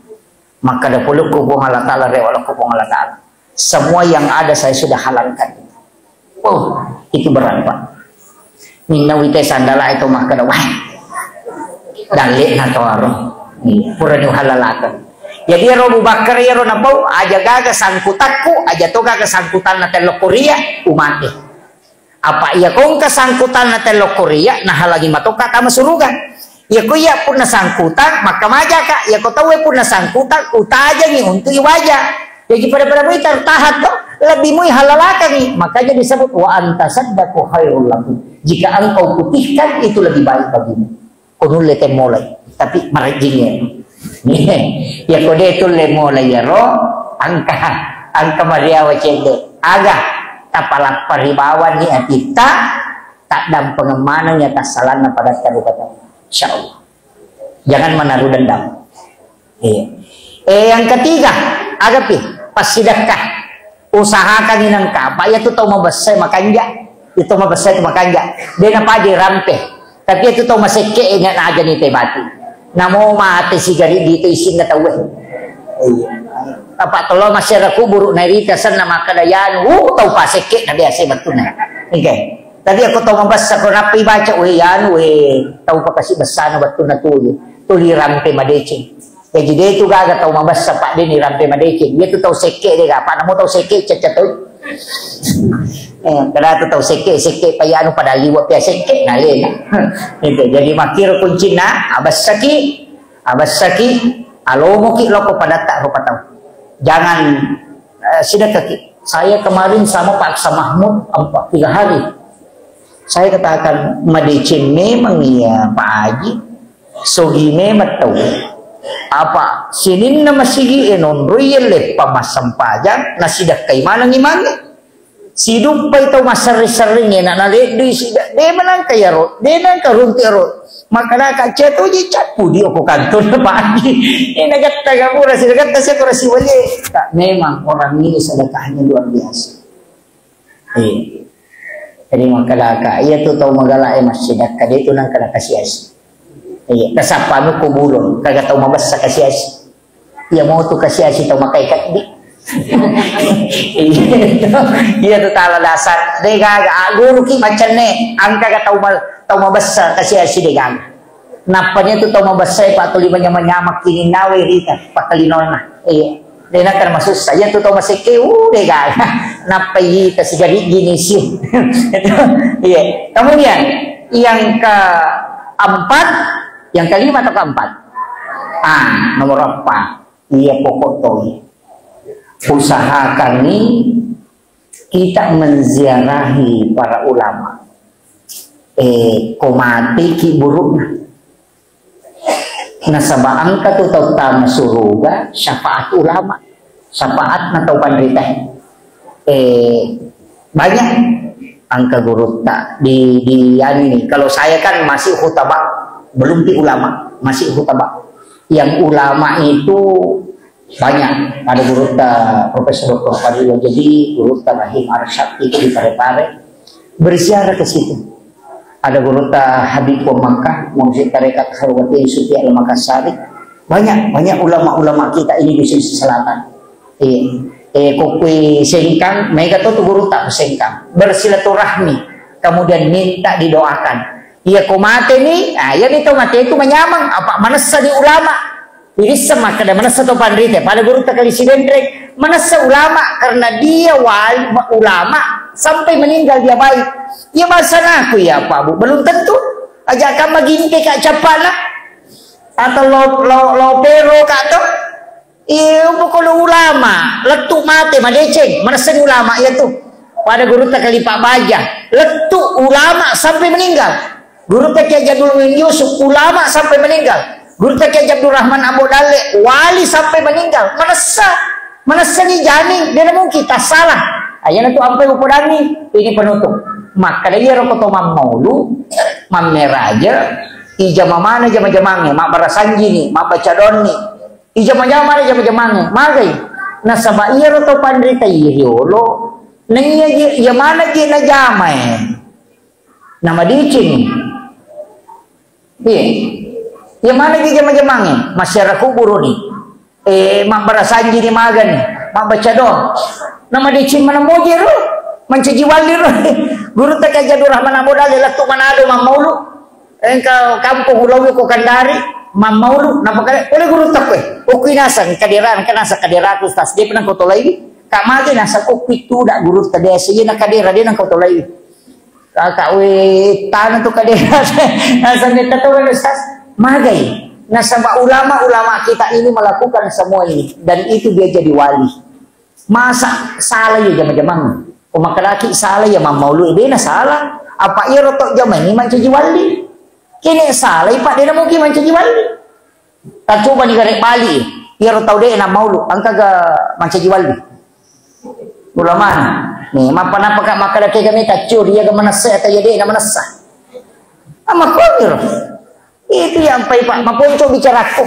Makkeda polokku Puang Allah Ta'ala, rewalakku Puang Allah Ta'ala. Semua yang ada saya sudah halalkan. Oh, itu berat, Pak. Ninnau ite sandala itu makkeda, "Wah, dalle na to aro." Iya, purani uhalalakan. Jadi ero Abu Bakar ero napau, "Aja gaga sangkutakku, aja to gaga sangkutanna tello koria, umate." Apa iya ko engka sangkutanna tello koria, nahalangi matokka tama suruga. Iya ko iya punna sangkutang, makkamajaka. Iya ko tauwe punna sangkutang, utajangi untuk iwaja. Jadi pada-pada mui tertahan to, lebih mui halalakangi. Makanya disebut, "Wa anta saddaqu khairul lakum." Jika engkau putihkan, itu lebih baik bagimu. Ko nulle te molai, tapi marejjingnge. Ya ko de tulle molai iyaro, engka, engka mariawa cedde. Aga, tapalappa ri bawani atitta, taddampengeng maneng ya tassalanna pada taruka tau. Insyaallah. Jangan menaruh dendam. Iya. Eh, yang ketiga, agapi, passidekka. Usahakan inangka, apa iya tu tau mabessa makanja. Itu mabessa tu makanja. De napaja rampe. Tapi itu tau masekke ingat aja ni te batu. Namo mate sigari di itu isinna tau. Iya. Apa kalau masih ada kubur narita sana maka dayanu, uh, tau pasekke na biasa betul nah. Oke. Tapi aku tau mabessa ko nappi baca, weh, anu, weh, tau pakasi bessana betul na tu. Tuli rampe madeceng. Jaji de tu gaga tau mabessa, Pak, de ni rampe madeceng. Iya tu tau sekke de ga, Pak, namo tau sekke cecca tau. Eh, kada tu tau sekke, sekke pa iya anu pada liwa pia sekke na lena. Itu. Jadi makkiro kuncinna, abessaki, abessaki, alomoki loko padatta rupa tau. Jangan, eh, sidekkaki. Saya kemarin sama Pak Aksa Mahmud empat, tiga hari. Saya katakan, madeceng memang iya, Pak Haji. Sogi memang tau. Apa sininna masigi e nonroi leppa massempajang, nasidakkai maneng imangnge. Siduppai tau masserring-serring, enak naleddui sida. De menangka yaro, de nangka runtu yaro. Makkadaka, "Cia toji cappu dio ko kantor pagi." Eh, nagatta gapura, si nagatta sia kura siwaje. Tak, memang orang ini sedekahnya luar biasa. Eh. Jadi makkadaka, iya tu tau magala e massidakka, de tu nangka nakasiasi. Iya, tasappa nu ko bulong, kaga tau mabessa kasiasi. Iya mau tu kasiasi tau makai kaddi. Iya tu, iya tu tala dasar. De gaga, aguru ki macenne, angka ga tau ma-, tau mabessa kasiasi de gaga. Nappania tu tau mabessai, Pak, tuli manyamang-nyamang kininnawe rita, pakkalinonna. Iya. De nangka masussa. Iya tu tau masekke, uh, de gaga. Nappa ita sigari gini sih. Iya. Kemudian yang keempat, yang kelima atau keempat? Ah, nomor empat. Iya pokok toi. Usahakan nih kita menziarahi para ulama. Eh, ko mate ki burukna. Nasaba engka tu tau tama suruga syafaat ulama. Syafaat na tau panrita. Eh, banyak angka gurutta di, di anu ini. Kalau saya kan masih khutbah, belum di ulama, masih khutbah. Yang ulama itu banyak, ada gurutta Profesor Doktor Fadli Wajedi, gurutta Rahim Arsyad itu di Parepare. Berziarah ke situ. Ada gurutta Habib Pom Makkah, Mursyid Tarekat Khalwati Sufi Al Makassari. Banyak, banyak ulama-ulama kita ini di Sulawesi Selatan. Iya. Eh, kokkui Sengkang, mega to tu gurutta Sengkang. Bersilaturahmi, kemudian minta didoakan. Iya, ko mate ni, ah, iya ni to mate itu manyamang, apa manessa di ulama. Irisseng makkeda manessa to panrita, pada gurutta Kali Sidenreng, manessa ulama karena dia wali, ulama sampai meninggal dia baik. Iya bahasa naku ya Pak Bu, belum tentu. Aja kamma ginte ka cappana atau lo, lo, lo pero ka to. Iya, pokoknya ulama, lettu mate, madeceng, manessani ulama iya tu. Pada gurutta Kali Pak Baja, lettu ulama sampai meninggal. Gurutta Kiai Jadul Muin Yusuf, ulama sampai meninggal. Gurutta Kiai Abdul Rahman Ambo Dalle, wali sampai meninggal. Manessa, manessani jamin, de na mungkin tassalah. Ayana tu ampai upodangi, ini penutup. Makkada iya roko to mammaulu, mammeraja, ijama mana jama-jamange, mabbarasanjini, mabbaca donni. Ijama-jama mana jama-jamange, magai. Nasaba iya roko to panrita iya riolo, na iya je, iya mana je najamae. Namadeceng. Iya. Iya mana ki jama-jamangnge? Masyarakat kuburu ni. Eh, mabbarasanji ni magani. Mabbaca doa. Namadeceng mana moje ro? Mancaji wali ro. Gurutta Kiai Jadul Rahman Ambo Dalle lettu Manado mammaulu. Engka kampung ulawi ko Kendari mammaulu. Napakale oleh gurutta koe. Okui nasang kaderan, kan nasang kaderaku Ustaz. Dia pernah kau tolai. Kak mage nasang okui tu dak gurutta desa. Iya na kadera dia nang kau tolai. Kakak, weh, tana tu kadera. Nasaba metta to kan Ustaz. Magai. Nasaba ulama-ulama kita ini melakukan semua ini dan itu dia jadi wali. Masa salah ya jama-jamang. Ko makkedaki salah ya mammaulu, eh, de na salah. Apa iya rotok jama ini mancaji wali. Kene salah, Pak, de na mungkin mancaji wali. Tacobani gare bali, iyaro tau de na maulu, engkaga mancaji wali. Ulamana. Nih, mappa-nappa ka makkeda ke kami tacuri, iya ga manessa atau iya de na manessa. Amma koni ro. Itu yang pai Pak, maponco bicaraku.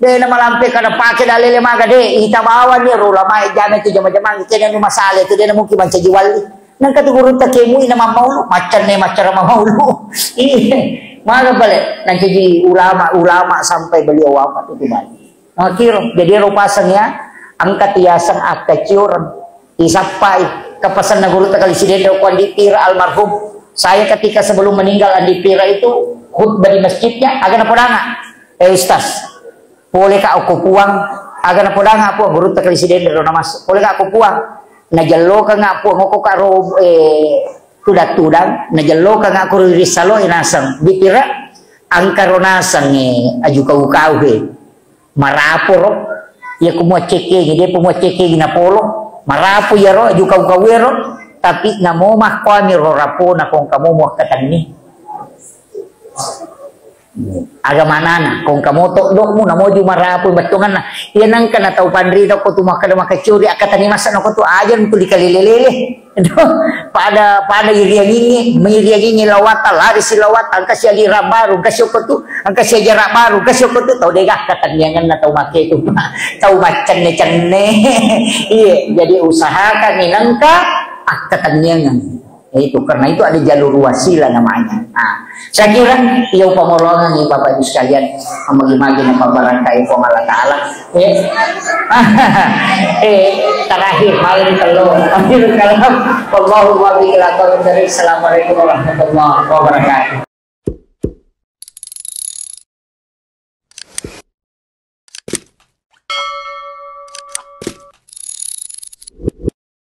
De na malampe kada pake dalele maga de, ita bawani ro ulama jame tu jama-jamang, kene nu masale tu de na mungkin mancaji wali. Nengka tu gurutta kemui na mammaulu, maccanne maccara mammaulu. Iya. Maga bale, nangkaji ulama, ulama sampai beliau wafat itu bale. Makiro, jadi ero paseng ya, angkat yaseng akka cioreng. Isappai, kepesanna gurutta Kali Sidendro ku Andi Pira almarhum. Saya ketika sebelum meninggal Andi Pira itu khutbah di masjidnya, aga napodanga. Eh Ustaz, Poleka okko Puang, aga napodanga Puang, gurutta Kali Sidendro namas. Poleka okko Puang, najellokenga Puang okko ka ro, eh, tudang-tudang, najellokenga ko ri saloe naseng. Dipira angkaro naseng, eh, aju kau-kau he. Maraporo, iya ko muaccekkengi, de pa muaccekkengi napolo. Marapo iyaro aju kau-kau ero, tapi namo makkuami ro rapona kong kamu muakkatenni. Aga manana, kong kamu toddo'mu, namoju marapu bettuanganna. Iya nengka na tau panrita ko tu makkeda makacuri, akkatani masa na ko tu aja tuli kalele-lele. Pada, pada iriangingi, miriangingi lawata, lari si lawata, engka si aliran baru, engka si okko tu, engka si ajaran baru, engka si okko tu, tau dega ketenanganna tau make tu, tau maccenne-cenne. Iya, jadi usahakan nengka akkatenangan. Itu, karena itu ada jalur wasilah namanya. Nah, saya kira, iya upamolongan nih Bapak Ibu sekalian, magi-magi napa barakkai Puang Allah Ta'ala. Eh, eh, terakhir, paling telu. Akhirul kalam. Wallahu muwaffiq ila aqwamit thariq. Assalamualaikum warahmatullahi wabarakatuh.